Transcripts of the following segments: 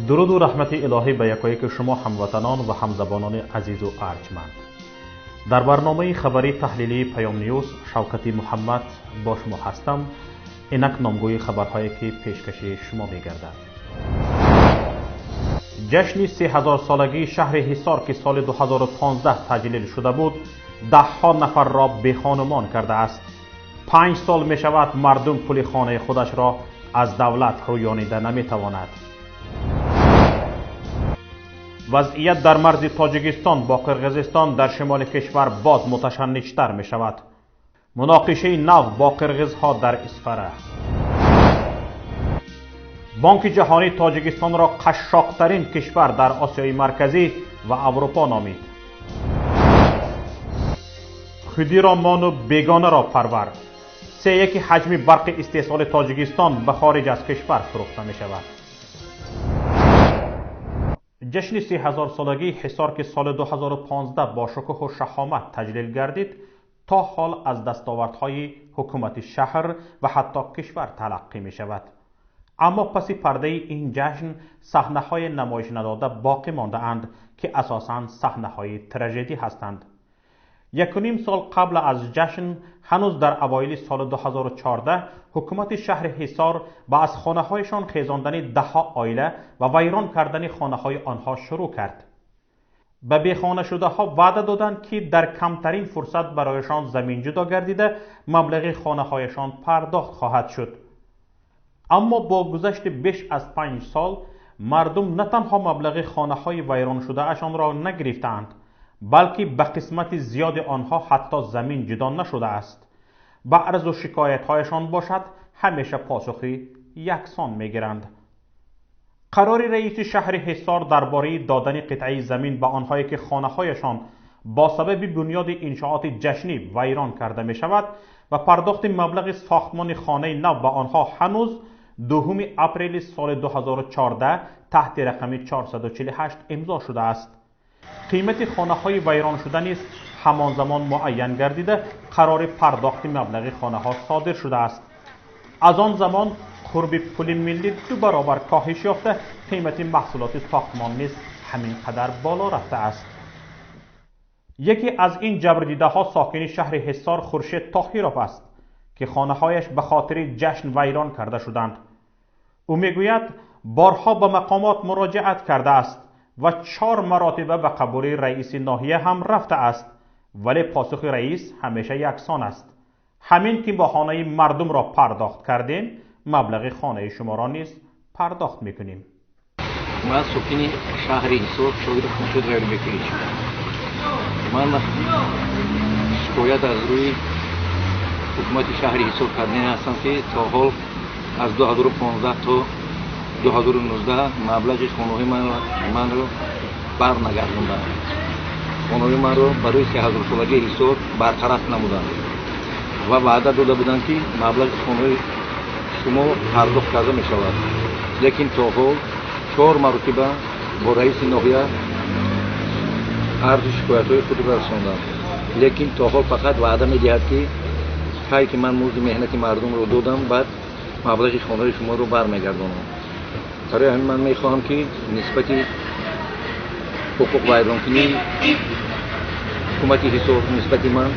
Дуруду раҳмати илоҳӣ ба якояки шумо ҳамватанон ва ҳамзабонони азизу арҷманд. Дар барномаи хабарии таҳлилии Паём Ньюз Шавкати Муҳаммад бо шумо ҳастам. Инак номгӯи хабарҳое ки пешкаши шумо мегардад. Ҷашни 3000-солагии шаҳри Ҳисор, ки соли 2015 таҷлил шуда буд, даҳҳо нафарро бехонумон кардааст. 5 сол мешавад мардум пули хонаи худашро аз давлат рӯёнида наметавонад. Вазъият дар марзи Тоҷикистон бо Қирғизистон дар шимоли кишвар боз муташанниҷтар мешавад. Муноқишаи нав бо қирғизҳо дар Исфара. Бонки ҷаҳонӣ Тоҷикистонро қашшоқтарин кишвар дар Осиёи Марказӣ ва Аврупо номид. Худиро мону бегонаро парвар. 3/3 ҳаҷми барқи истеҳсоли Тоҷикистон ба хориҷ аз кишвар фурӯхта мешавад. Ҷашни 3000-солагии Ҳисор, ки соли 2015 бо шукӯҳу шаҳомат таҷлил гардид, то ҳол аз дастовардҳои ҳукумати шаҳр ва ҳатто кишвар талаққӣ мешавад. Аммо паси пардаи ин ҷашн саҳнаҳои намоиш надода боқӣ мондаанд, ки асосан саҳнаҳои тражедӣ ҳастанд. 1.5 сол қабл аз ҷашн, ҳанӯз дар авоили соли 2014, ҳукумати шаҳри Ҳисор ба аз хонаҳояшон хезондани даҳҳо оила ва вайрон кардани хонаҳои онҳо шурӯъ кард. Ба бехонашудаҳо ваъда доданд, ки дар камтарин фурсат барояшон замин ҷудо гардида, маблағи хонаҳояшон пардохт хоҳад шуд. Аммо бо гузашти беш аз 5 сол мардум на танҳо маблағи хонаҳои вайроншудаашонро нагирифтаанд, балки ба қисмати зиёди онҳо ҳатто замин ҷудо нашудааст. Ба арзу шикоятҳояшон бошад, ҳамеша посухи яксон мегиранд. Қарори раиси шаҳри Ҳисор дар бораи додани қитъаи замин ба онҳое ки хонаҳояшон бо сабаби бунёди иншооти ҷашнӣ вайрон карда мешавад ва пардохти маблағи сохтмони хонаи нав ба онҳо ҳанӯз 2 апрели соли 2014 таҳти рақами 448 имзо шудааст. Қимати хонаҳои вайроншуда низ ҳамон замон муайян гардида, қарори пардохти маблағи хонаҳо содир шудааст. Аз он замон қурби пули миллӣ 2 баробар коҳиш ёфта, қимати маҳсулоти сохтмон низ ҳамин қадар боло рафтааст. Яке аз ин ҷабрдидаҳо сокини шаҳри Ҳисор Хуршед Тоҳиров аст, ки хонаҳояш ба хотири ҷашн вайрон карда шуданд. Ӯ мегӯяд, борҳо ба мақомот муроҷиат кардааст ва 4 маротиба ба қабули раиси ноҳия ҳам рафтааст, вале посухи раис ҳамеша яксон аст. Ҳамин ки бо хонаи мардумро пардохт кардем, маблағи хонаи шуморо низ пардохт мекунем. Ман сокини шаҳри Ҳисор Шоиров Хуршед Ғайрубекович. Ман шикоят аз рӯи ҳукумати шаҳри Ҳисор кардани ҳастам, ки то ҳол аз 2015 то 2019 маблағи хонаҳои манро барнагардонданд. Хонаҳои манро барои 3000-солагии Ҳисор бартараф намуданд ва ваъда дода буданд, ки маблағи хонаҳои шумо пардохт карда мешавад. Лекин то ҳол 4 маротиба бо раиси ноҳия арзу шикоятҳои худро расондам. Лекин то ҳол фақат ваъда медиҳад, ки кай ки ман музди меҳнати мардумро додам, баъд маблағи хонаҳои шуморо бармегардонам. Барои ҳамин ман мехоҳам, ки нисбати ҳуқуқвайронкунии ҳукумати Ҳисор нисбати ман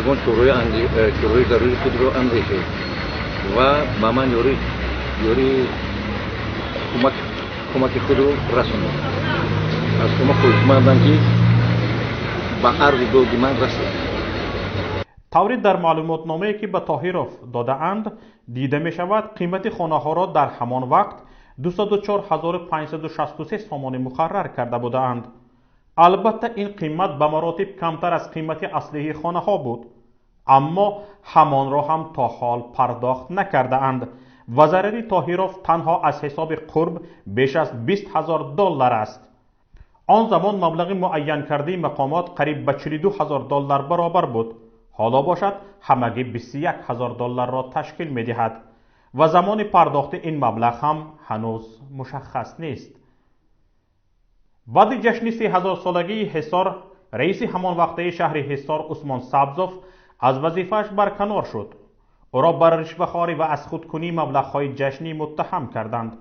ягон чораҳои зарурии худро андешед ва ба ман ёрии кӯмаки худро расонед. Аз шумо хоҳишмандам, ки ба арзи доди ман расед. Тавре дар маълумотномае ки ба Тоҳиров додаанд дида мешавад, қимати хонаҳоро дар ҳамон вақт 204 563 сомонӣ муқаррар карда будаанд. Албатта, ин қимат ба маротиб камтар аз қимати аслии хонаҳо буд, аммо ҳамонро ҳам то ҳол пардохт накардаанд ва зарари Тоҳиров танҳо аз ҳисоби қурб беш аз 20 ҳазор доллар аст. Он замон маблағи муайянкардаи мақомот қариб ба 42 ҳазор доллар баробар буд. Ҳоло бошад, ҳамагӣ 21 ҳазор долларро ташкил медиҳад ва замони пардохти ин маблағ ҳам ҳанӯз мушаххас нест. Баъди ҷашни 3000-солагии Ҳисор, раиси ҳамон вақтаи шаҳри Ҳисор Усмон Сабзов аз вазифааш барканор шуд. Ӯро бар ришвахорӣ ва аз худкунии маблағҳои ҷашнӣ муттаҳам карданд.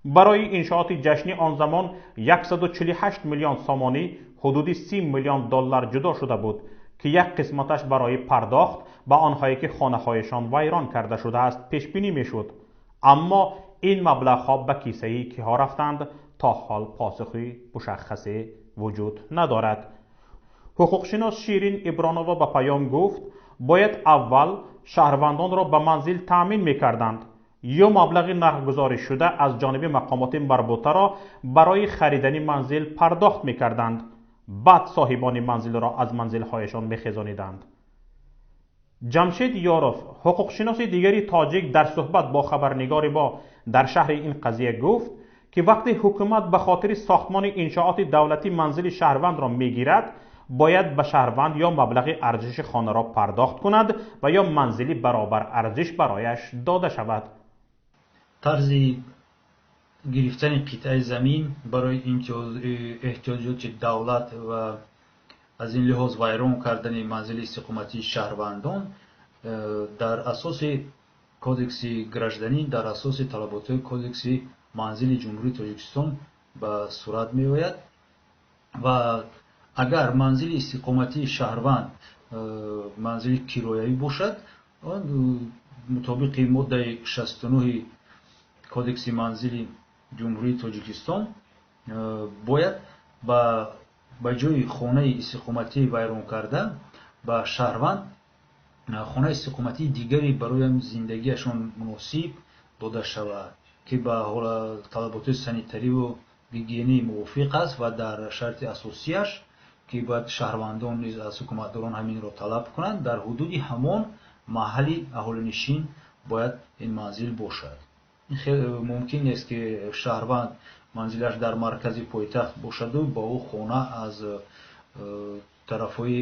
Барои иншооти ҷашнӣ он замон 148 миллион сомонӣ, ҳудуди 30 миллион доллар ҷудо шуда буд ки як қисматаш барои пардохт ба онҳое ки хонаҳояшон вайрон карда шудааст пешбинӣ мешуд. Аммо ин маблағҳо ба кисаи киҳо рафтанд, то ҳол посухи мушаххасе вуҷуд надорад. Ҳуқуқшинос Ширин Ибронова ба Паём гуфт, бояд аввал шаҳрвандонро ба манзил таъмин мекарданд ё маблағи нархгузорӣ шуда аз ҷониби мақомоти марбутаро барои харидани манзил пардохт мекарданд, баъд соҳибони манзилро аз манзилҳояшон мехезониданд. Ҷамшед Ёров, ҳуқуқшиноси дигари тоҷик, дар суҳбат бо хабарнигори мо дар шаҳри ин қазия гуфт ки вақте ҳукумат ба хотири сохтмони иншооти давлатӣ манзили шаҳрвандро мегирад, бояд ба шаҳрванд ё маблағи арзиши хонаро пардохт кунад ва ё манзили баробар арзиш барояш дода шавад. Тарзи гирифтани қитъаи замин барои эҳтиёҷоти давлат ва аз ин лиҳоз вайрон кардани манзили истиқоматии шаҳрвандон дар асоси кодекси гражданин, дар асоси талаботҳои кодекси манзили Ҷумҳурии Тоҷикистон ба сурат меояд. Ва агар манзили истиқоматии шаҳрванд манзили кироявӣ бошад, он мутобиқи моддаи 69 кодекси манзили Ҷумҳурии Тоҷикистон бояд ба ҷои хонаи истиқоматии вайрон карда ба шаҳрванд хонаи истиқоматии дигаре барои зиндагиашон муносиб дода шавад, ки ба талаботи санитариву гигиенӣ мувофиқ аст ва дар шарти асосияш, ки бояд шаҳрвандон низ аз ҳукуматдорон ҳаминро талаб кунанд, дар ҳудуди ҳамон маҳалли аҳолинишин бояд ин манзил бошад. Мумкин нест, ки шаҳрванд манзилаш дар маркази пойтахт бошаду ба ӯ хона аз тарафҳои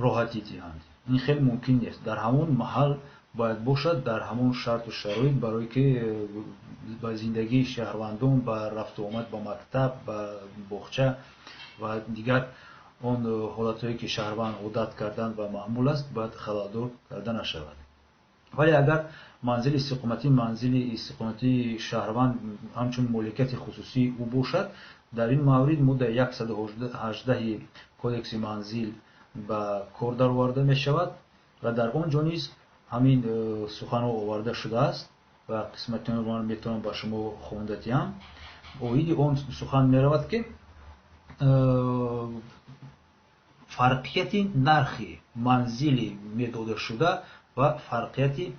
роҳатӣ диҳанд. Ин хеле мумкин нест. Дар ҳамон маҳал бояд бошад, дар ҳамон шарту шароит, барое ки ба зиндагии шаҳрвандон, ба рафту омад ба мактаб, ба боғча ва дигар он ҳолатҳое ки шаҳрванд одат карданд ва маъмул аст, бояд халалдор карда нашавад. Вале агар манзили истиқоматии шаҳрванд ҳамчун моликияти хусусии ӯ бошад, дар ин маврид моддаи 118 кодекси манзил ба кор дароварда мешавад ва дар он ҷо низ ҳамин суханҳо оварда шудааст ва қисмати онро ман метавонам ба шумо хонда диҳам. Оиди он сухан меравад, ки фарқияти нархи манзили медодашуда ва фарқияти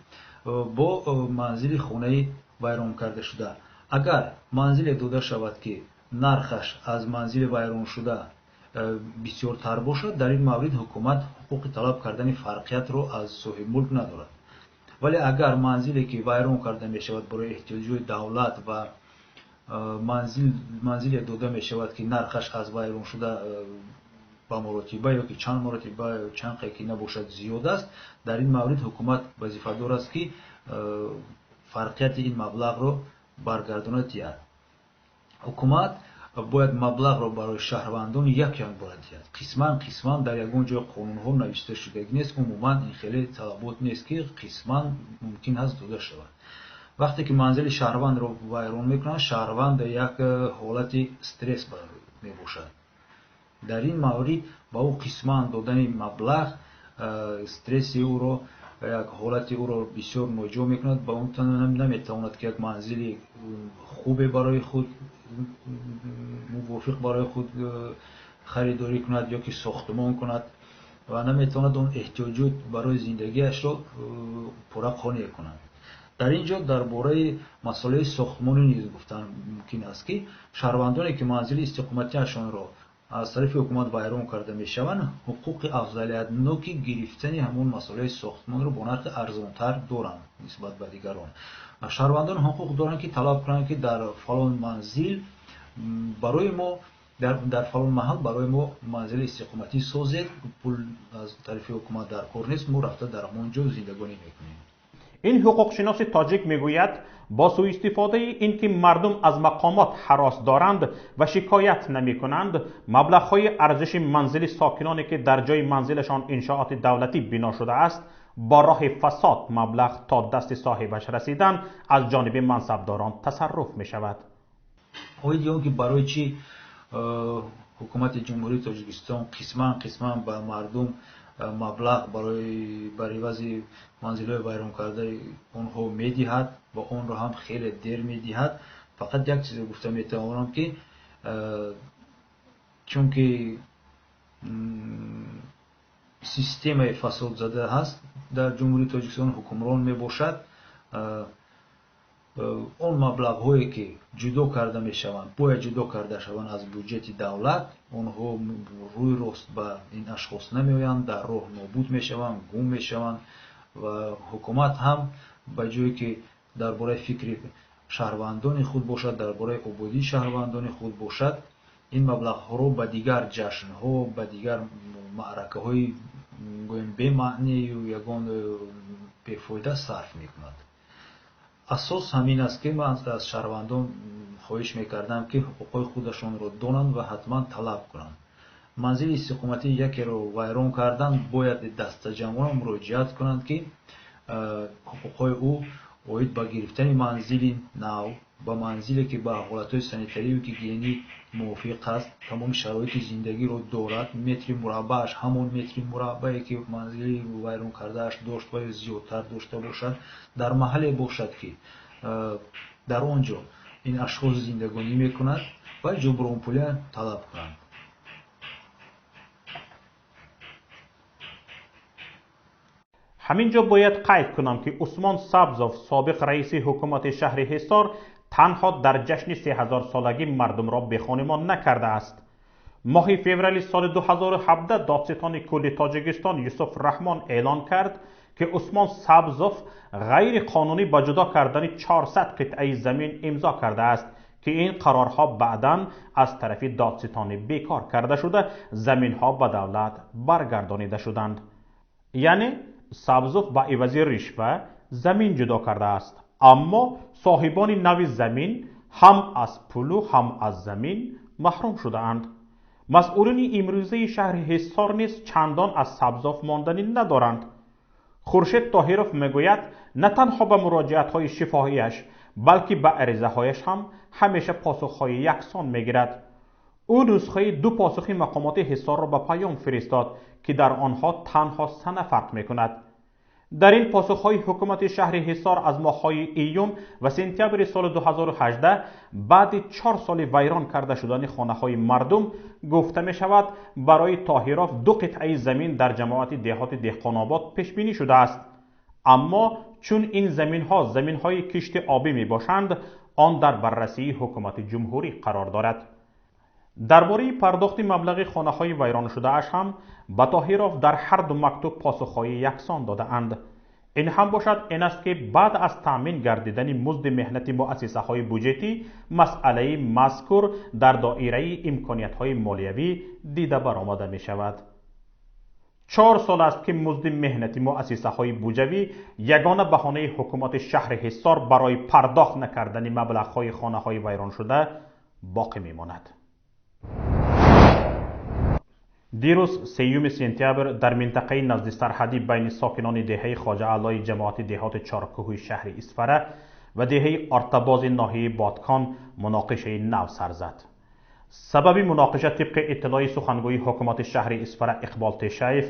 бо манзили хонаи вайрон карда шуда. Агар манзиле дода шавад, ки нархаш аз манзили вайроншуда бисёртар бошад, дар ин маврид ҳукумат ҳуқуқи талаб кардани фарқиятро аз соҳибмулк надорад. Вале агар манзиле ки вайрон карда мешавад барои эҳтиёҷоти давлат ва манзиле дода мешавад, ки нархаш аз вайроншуда ба маротиба ё ки чанд маротиба чанд қай ки набошад зиёд аст, дар ин маврид ҳукумат вазифадор аст, ки фарқияти ин маблағро баргардонад диҳад. Ҳукумат бояд маблағро барои шаҳрвандон як бора диҳад. Қисман қисман дар ягон ҷои қонунҳо навишта шудагӣ нест, умуман ин хеле талабот нест, ки қисман мумкин аст дода шавад. Вақте ки манзили шаҳрвандро вайрон мекунанд, шаҳрванд дар як ҳолати стресс мебошад. Дар ин маврид ба ӯ қисман додани маблағ стресси ӯро, як ҳолати ӯро бисёр ноҷо мекунад. Ба он наметавонад, ки як манзили хубе барои худ, мувофиқ барои худ харидорӣ кунад ё ки сохтмон кунад ва наметавонад он эҳтиёҷот барои зиндагиашро пурра қонеъ кунад. Дар ин ҷо дар бораи масъалаи сохтмонӣ низ гуфтан мумкин аст, ки шаҳрвандоне ки манзили истиқоматиашонро аз тарафи ҳукумат вайрон карда мешаванд, ҳуқуқи афзалиятноки гирифтани ҳамон масъалаи сохтмонро бо нархи арзонтар доранд нисбат ба дигарон. Шаҳрвандон ҳуқуқ доранд, ки талаб кунанд, ки дар фалон манзил барои мо, дар фалон маҳал барои мо манзили истиқоматӣ созед, пул аз тарафи ҳукумат дар кор нест, мо рафта дар ҳамон ҷо зиндагонӣ мекунем. Ин ҳуқуқшиноси тоҷик мегӯяд, бо суистифодаи ин ки мардум аз мақомот ҳарос доранд ва шикоят намекунанд, маблағҳои арзиши манзили сокиноне ки дар ҷои манзилашон иншооти давлатӣ бино шудааст, با راه فساد مبلغ تا دست صاحبش رسیدن از جانب منصبداران تصرف می شود. оид он ки барои чӣ ҳукумати Ҷумҳурии Тоҷикистон қисман қисман ба мардум маблағ барои бар ивази манзилҳои вайронкардаи онҳо медиҳад ва онро ҳам хеле дер медиҳад, фақат як чизе гуфта метавонам, ки чунки системаи фасодзада ҳаст дар Ҷумҳурии Тоҷикистон ҳукмрон мебошад, он маблағҳое ки ҷудо карда мешаванд, бояд ҷудо карда шаванд аз буҷети давлат, онҳо рӯй рост ба ин ашхос намеоянд, дар роҳ нобуд мешаванд, гум мешаванд ва ҳукумат ҳам ба ҷое ки дар бораи фикри шаҳрвандони худ бошад, дар бораи ободии шаҳрвандони худ бошад, ин маблағҳоро ба дигар ҷашнҳо, ба дигар маъракаҳои гӯем бемаънию ягон бефоида сарф мекунад. Асос ҳамин аст, ки ман аз шаҳрвандон хоҳиш мекардам, ки ҳуқуқҳои худашонро донанд ва ҳатман талаб кунанд. Манзили истиқоматии якеро вайрон кардан, бояд дастаҷамъона муроҷиат кунанд, ки ҳуқуқҳои ӯ оид ба гирифтани манзили нав, ба манзиле ки ба ҳолатҳои санитарию гигиенӣ мувофиқ аст, тамоми шароити зиндагиро дорад, метри мураббааш ҳамон метри мураббае ки манзили вайронкардааш дошт ва ё зиёдтар дошта бошад, дар маҳалле бошад, ки дар он ҷо ин ашхос зиндагонӣ мекунад ва ҷубронпулия талаб кунанд. Ҳамин ҷо бояд қайд кунам, ки Усмон Сабзов, собиқ раиси ҳукумати шаҳри Ҳисор, танҳо дар ҷашни 3000-солагӣ мардумро бехонумон накардааст. Моҳи феврали соли 2017 додситони кулли Тоҷикистон Юсуф Раҳмон эълон кард, ки Усмон Сабзов ғайриқонунӣ ба ҷудо кардани 400 қитъаи замин имзо кардааст, ки ин қарорҳо баъдан аз тарафи додситонӣ бекор карда шуда, заминҳо ба давлат баргардонида шуданд. Яъне Сабзов ба ивази ришва замин ҷудо кардааст, аммо соҳибони нави замин ҳам аз пулу ҳам аз замин маҳрум шудаанд. Масъулини имрӯзаи шаҳри Ҳисор низ чандон аз Сабзов монданӣ надоранд. Хуршед Тоҳиров мегӯяд, на танҳо ба муроҷиатҳои шифоҳияш, балки ба аризаҳояш ҳам ҳамеша посухҳои яксон мегирад. Ӯ нусхаи ду посухи мақомоти Ҳисорро ба паём фиристод, ки дар онҳо танҳо сана фарқ мекунад. Дар ин посухҳои ҳукумати шаҳри Ҳисор аз моҳҳои июн ва сентябри соли 2018, баъди 4 соли вайрон карда шудани хонаҳои мардум, гуфта мешавад, барои Тоҳиров ду қитъаи замин дар ҷамоати деҳоти Деҳқонобод пешбинӣ шудааст, аммо чун ин заминҳо заминҳои кишти обӣ мебошанд, он дар баррасии ҳукумати ҷумҳурӣ қарор дорад. Дар бораи пардохти маблағи хонаҳои вайроншудааш ҳам ба Тоҳиров дар ҳар ду мактуб посухҳои яксон додаанд. Ин ҳам бошад ин аст, ки баъд аз таъмин гардидани музди меҳнати муассисаҳои буҷетӣ масъалаи мазкур дар доираи имкониятҳои молиявӣ дида баромада мешавад. 4 сол аст, ки музди меҳнати муассисаҳои буҷавӣ ягона баҳонаи ҳукумати шаҳри Ҳисор барои пардохт накардани маблағҳои хонаҳои вайроншуда боқӣ мемонад. Дирӯз, 3 сентябр, дар минтақаи назди сарҳадӣ байни сокинони деҳаи Хоҷааллои ҷамоати деҳоти Чоркӯҳи шаҳри Исфара ва деҳаи Ортабози ноҳияи Бодкон муноқишаи нав сар зад. Сабаби муноқиша, тибқи иттилои сухангӯи ҳукумати шаҳри Исфара Иқбол Тешаев,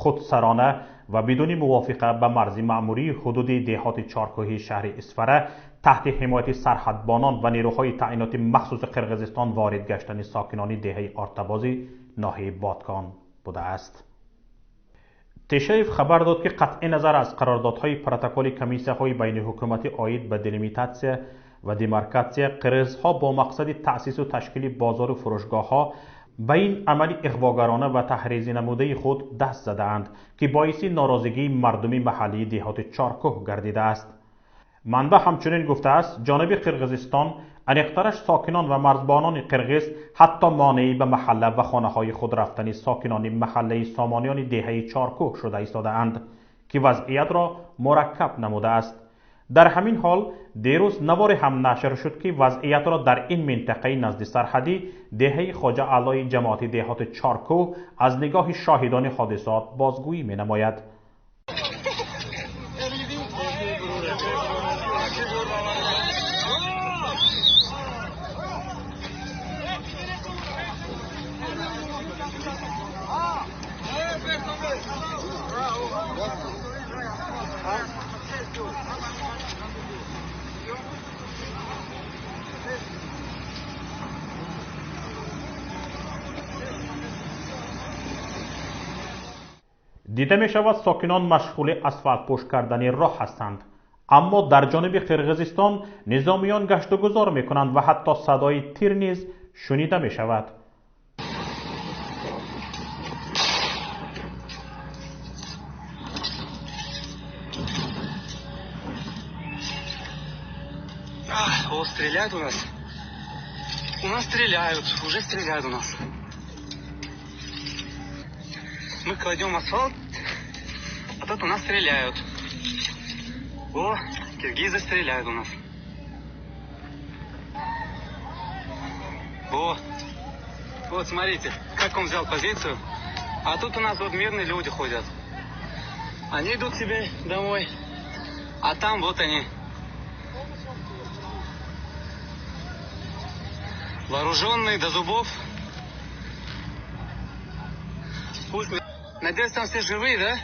худсарона ва бидуни мувофиқа ба марзи маъмурии ҳудуди деҳоти Чоркӯҳи шаҳри Исфара таҳти ҳимояти сарҳадбонон ва нерӯҳои таъиноти махсуси Қирғизистон ворид гаштани сокинони деҳаи Ортабози ноҳияи Бодкон будааст. Тешаев хабар дод, ки қатъи назар аз қарордодҳои протоколи комиссияҳои байниҳукуматӣ оид ба делимитатсия ва демаркатсия, қирғизҳо бо мақсади таъсису ташкили бозору фурӯшгоҳҳо ба ин амали иғвогарона ва таҳризинамудаи худ даст задаанд, ки боиси норозигии мардуми маҳаллии деҳоти Чоркӯҳ гардидааст. Манбаъ ҳамчунин гуфтааст, ҷониби Қирғизистон, аниқтараш сокинон ва марзбонони қирғиз, ҳатто монеъи ба маҳалла ва хонаҳои худ рафтани сокинони маҳаллаи Сомониёни деҳаи Чоркӯҳ шуда истодаанд, ки вазъиятро мураккаб намудааст. Дар ҳамин ҳол дирӯз наворе ҳам нашр шуд, ки вазъиятро дар ин минтақаи назди сарҳадӣ, деҳаи Хоҷа Аълои ҷамоати деҳоти Чоркӯҳ, аз нигоҳи шоҳидони ҳодисот бозгӯӣ менамояд. Дида мешавад сокинон машғули асфалтпӯш кардани роҳ ҳастанд. Аммо дар ҷониби Қирғизистон низомиён гаштугузор мекунанд ва ҳатто садои тир низ шунида мешавад. О, стреляют у нас. У нас стреляют, уже стреляют у нас. Мы кладем асфальт, а тут у нас стреляют. О, киргизы стреляют у нас. О, вот смотрите, как он взял позицию. А тут у нас вот мирные люди ходят. Они идут себе домой, а там вот они. Вооруженные до зубов. Пусть... Надеюсь, там все живые, да?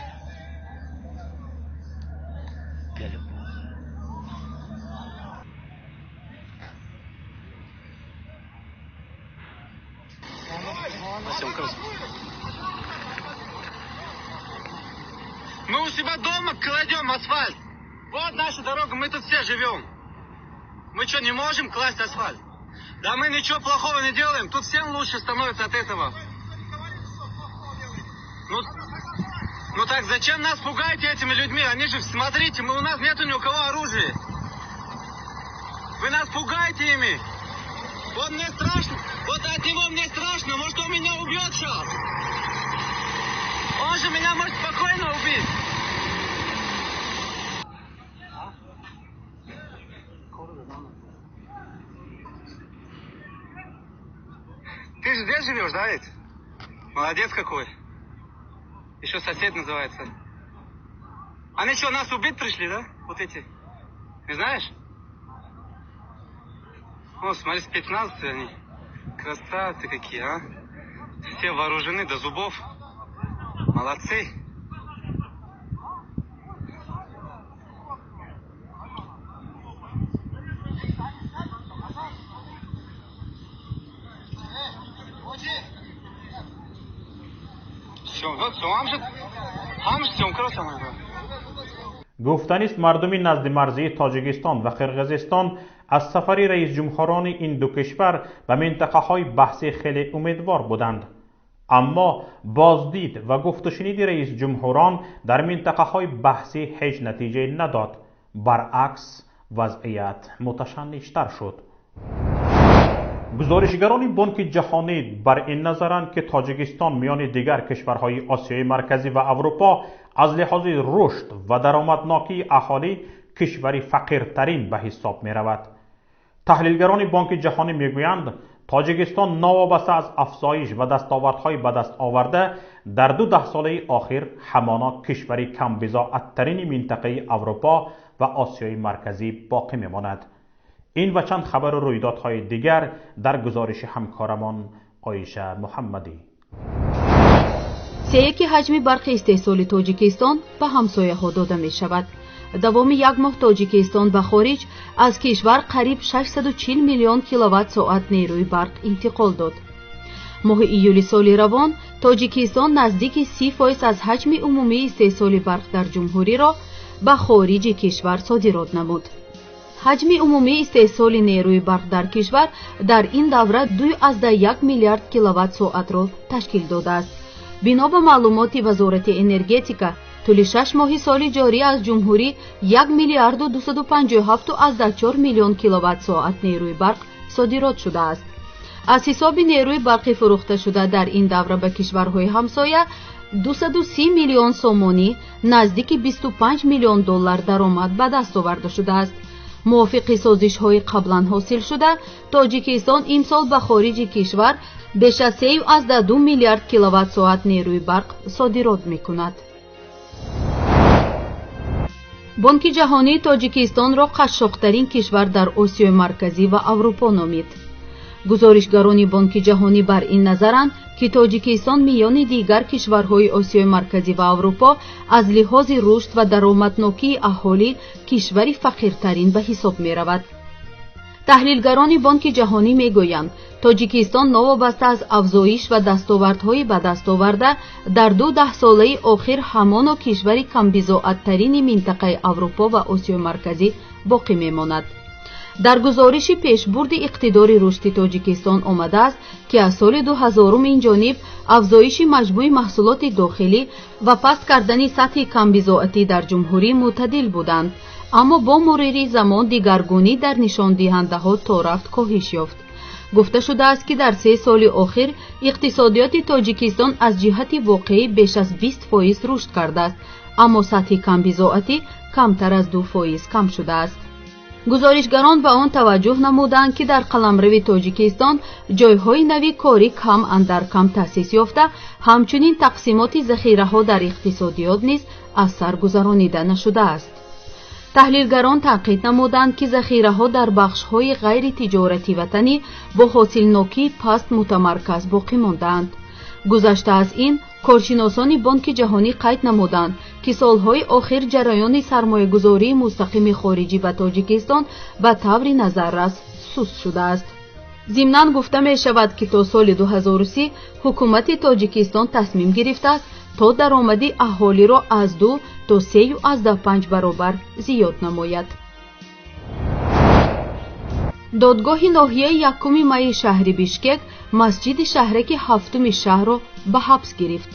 Мы у себя дома кладем асфальт. Вот наша дорога, мы тут все живем. Мы что, не можем класть асфальт? Да мы ничего плохого не делаем, тут всем лучше становится от этого. Ну так зачем нас пугаете этими людьми? Они же, смотрите, у нас нету ни у кого оружия. Вы нас пугаете ими. Вот мне страшно, вот от него мне страшно, может, он меня убьет сейчас. Он же меня может спокойно убить. Ты же здесь живешь, да ведь? Молодец какой. Еще сосед называется. Они что, нас убить пришли, да? Вот эти. Не знаешь? О, смотри, спецназцы они. Красавцы какие, а? Все вооружены до зубов. Молодцы. Гуфтанист мардуми назди марзии Тоҷикистон ва Қирғизистон аз сафари раисҷумҳурони ин ду кишвар ба минтақаҳои баҳсӣ хеле умедвор буданд. Аммо боздид ва гуфтушуниди раисҷумҳурон дар минтақаҳои баҳсӣ ҳеҷ натиҷае надод. Баръакс, вазъият муташанниҷтар шуд. Гузоришгарони Бонки Ҷаҳонӣ бар ин назаранд, ки Тоҷикистон миёни дигар кишварҳои Осиёи Марказӣ ва Аврупо аз лиҳози рушд ва даромаднокии аҳолӣ кишвари фақиртарин ба ҳисоб меравад. Таҳлилгарони Бонки Ҷаҳонӣ мегӯянд, Тоҷикистон новобаста аз афзоиш ва дастовардҳои ба даст оварда дар ду даҳсолаи охир ҳамоно кишвари камбизоаттарини минтақаи Аврупо ва Осиёи Марказӣ боқӣ мемонад. Ин ва чанд хабару рӯйдодҳои дигар дар гузориши ҳамкорамон Оиша Муҳаммадӣ. Сеяки ҳаҷми барқи истеҳсоли Тоҷикистон ба ҳамсояҳо дода мешавад. Давоми як моҳ Тоҷикистон ба хориҷ аз кишвар қариб 640 миллион киловатт-соат нерӯи барқ интиқол дод. Моҳи июли соли равон Тоҷикистон наздики 30% аз ҳаҷми умумии истеҳсоли барқ дар ҷумҳуриро ба хориҷи кишвар содирот намуд. Ҳаҷми умумии истеҳсоли нерӯи барқ дар кишвар дар ин давра 2,1 миллиард киловатт-соатро ташкил додааст. Бино ба маълумоти Вазорати энергетика, тӯли 6 моҳи соли ҷорӣ аз ҷумҳурӣ 1 миллиарду 257,4 миллион киловатт-соат нерӯи барқ содирот шудааст. Аз ҳисоби нерӯи барқи фурӯхташуда дар ин давра ба кишварҳои ҳамсоя 230 миллион сомонӣ, наздики 25 миллион доллар даромад ба даст оварда шудааст. Мувофиқи созишҳои қаблан ҳосилшуда, Тоҷикистон имсол ба хориҷи кишвар беш аз 3,2 миллиард киловатт-соат нерӯи барқ содирот мекунад. Бонки Ҷаҳонии Тоҷикистонро қашшоқтарин кишвар дар Осиёи Марказӣ ва Аврупо номид. Гузоришгарони Бонки Ҷаҳонӣ бар ин назаранд, ки Тоҷикистон миёни дигар кишварҳои Осиёи Марказӣ ва Аврупо аз лиҳози рушд ва даромаднокии аҳолӣ кишвари фақиртарин ба ҳисоб меравад. Таҳлилгарони Бонки Ҷаҳонӣ мегӯянд, Тоҷикистон новобаста аз афзоиш ва дастовардҳои ба даст оварда дар ду даҳсолаи охир ҳамоно кишвари камбизоаттарини минтақаи Аврупо ва Осиёи Марказӣ боқӣ мемонад. Дар гузориши пешбурди иқтидори рушди Тоҷикистон омадааст, ки аз соли 2000 ин ҷониб афзоиши маҷмӯи маҳсулоти дохилӣ ва паст кардани сатҳи камбизоатӣ дар ҷумҳурӣ мӯътадил буданд, аммо бо мурури замон дигаргунӣ дар нишондиҳандаҳо то рафт коҳиш ёфт. Гуфта шудааст, ки дар 3 соли охир иқтисодиёти Тоҷикистон аз ҷиҳати воқеӣ беш аз 20% рушд кардааст, аммо сатҳи камбизоатӣ камтар аз 2% кам шудааст. Гузоришгарон ба он таваҷҷӯҳ намуданд, ки дар қаламрави Тоҷикистон ҷойҳои нави корӣ кам андар кам таъсис ёфта, ҳамчунин тақсимоти захираҳо дар иқтисодиёт низ аз сар гузаронида нашудааст. Таҳлилгарон танқид намуданд, ки захираҳо дар бахшҳои ғайритиҷорати ватанӣ бо ҳосилнокии паст мутамарказ боқӣ мондаанд. Гузашта аз ин, коршиносони Бонки Ҷаҳонӣ қайд намуданд, ки солҳои охир ҷараёни сармоягузории мустақими хориҷӣ ба Тоҷикистон ба таври назаррас суст шудааст. Зимнан гуфта мешавад, ки то соли 2030 ҳукумати Тоҷикистон тасмим гирифтааст, то даромади аҳолиро аз 2 то 3,5 баробар зиёд намояд. Додгоҳи ноҳияи Якуми Майи шаҳри Бишкек масҷиди шаҳраки ҳафтуми шаҳрро ба ҳабс гирифт.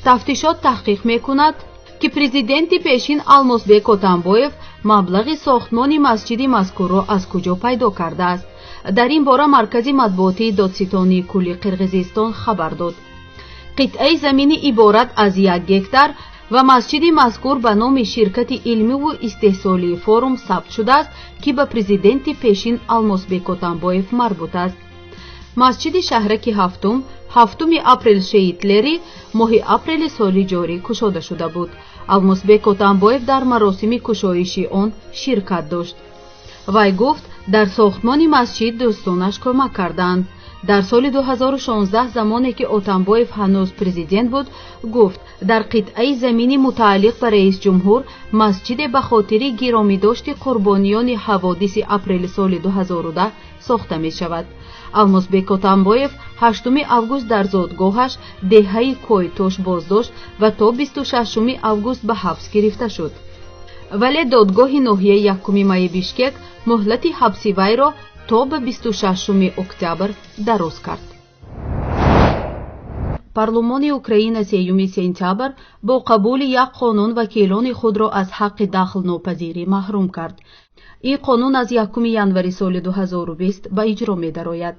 Тафтишот таҳқиқ мекунад, ки президенти пешин Алмосбек Отамбоев маблағи сохтмони масҷиди мазкурро аз куҷо пайдо кардааст. Дар ин бора маркази матбуотии додситонии кулли Қирғизистон хабар дод. Қитъаи замини иборат аз 1 гектар ва масҷиди мазкур ба номи ширкати илмиву истеҳсолии «Форум» сабт шудааст, ки ба президенти пешин Алмосбек Отамбоев марбут аст. Масҷиди шаҳраки ҳафтум ҳафтуми апрел шеитлери моҳи апрели соли ҷорӣ кушода шуда буд. Алмосбек Отамбоев дар маросими кушоиши он ширкат дошт. Вай гуфт, дар сохтмони масҷид дӯстонаш кӯмак карданд. Дар соли 2016, замоне ки Отамбоев ҳанӯз президент буд, гуфт, дар қитъаи замини мутааллиқ ба раисҷумҳур масҷиде ба хотири гиромидошти қурбониёни ҳаводиси апрели соли 2010 сохта мешавад. Алмосбек Отамбоев 8 август дар зодгоҳаш, деҳаи Койтош, боздошт ва то 26 август ба ҳабс гирифта шуд, вале додгоҳи ноҳияи Якуми Майи Бишкек муҳлати ҳабси вайро то ба 26 октябр дароз кард. Парлумони Украина 3 сентябр бо қабули як қонун вакилони худро аз ҳаққи дахлнопазирӣ маҳрум кард. Ин қонун аз 1 январи соли 2020 ба иҷро медарояд.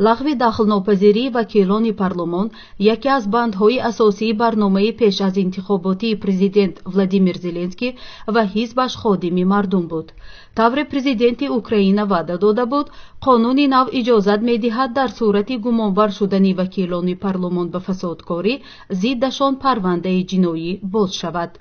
Лағви дахлнопазирии вакилони парлумон яке аз бандҳои асосии барномаи пеш аз интихоботии президент Владимир Зеленский ва ҳизбаш «Ходими мардум» буд. Тавре президенти Украина ваъда дода буд, қонуни нав иҷозат медиҳад, дар сурати гумонбар шудани вакилони парлумон ба фасодкорӣ зиддашон парвандаи ҷиноӣ боз шавад.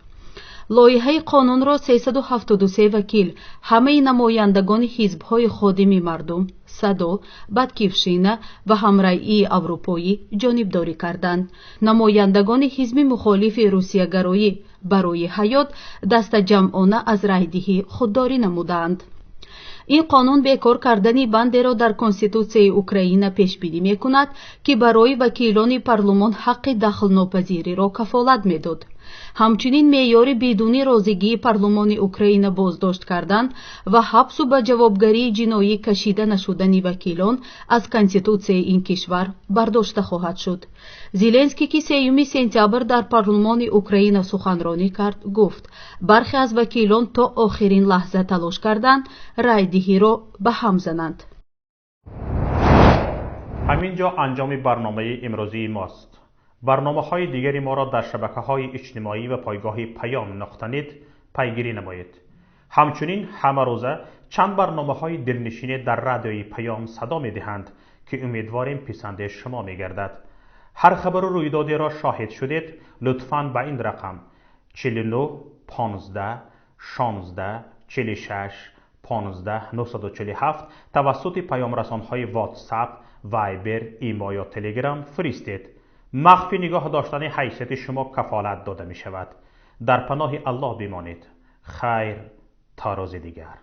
Лоиҳаи қонунро 373 вакил, ҳамаи намояндагони ҳизбҳои «Ходими мардум», «Садо», «Баткившина» ва «Ҳамраҳии аврупоӣ» ҷонибдорӣ карданд. Намояндагони ҳизби мухолифи русиягароӣ «Барои ҳаёт» дастаҷамъона аз райдиҳӣ худдорӣ намуданд. Ин қонун бекор кардани бандеро дар Конститутсияи Украина пешбинӣ мекунад, ки барои вакилони парлумон ҳаққи дахлнопазириро кафолат медод. Ҳамчунин меъёри бидуни розигии парлумони Украина боздошт кардан ва ҳабсу ба ҷавобгарии ҷиноӣ кашида нашудани вакилон аз конститутсияи ин кишвар бардошта хоҳад шуд. Зеленский, ки 3 сентябр дар парлумони Украина суханронӣ кард, гуфт, бархе аз вакилон то охирин лаҳза талош карданд райдиҳиро ба ҳам зананд. Ҳамин ҷо анҷоми барномаи имрӯзии мост. Барномаҳои дигари моро дар шабакаҳои иҷтимоӣ ва пойгоҳи паём.нет пайгирӣ намоед. Ҳамчунин ҳамарӯза чанд барномаҳои дилнишине дар радиои Паём садо медиҳанд, ки умедворем писанди шумо мегардад. Ҳар хабару рӯйдодеро шоҳид шудед, лутфан ба ин рақам 49 15 16 46 15 947 тавассути паёмрасонҳои Ватсап, Вайбер, Имо ё Телеграм фиристед. Махфӣ нигоҳ доштани ҳайсияти шумо кафолат дода мешавад. Дар паноҳи Аллоҳ бимонед. Хайр, то рӯзи дигар.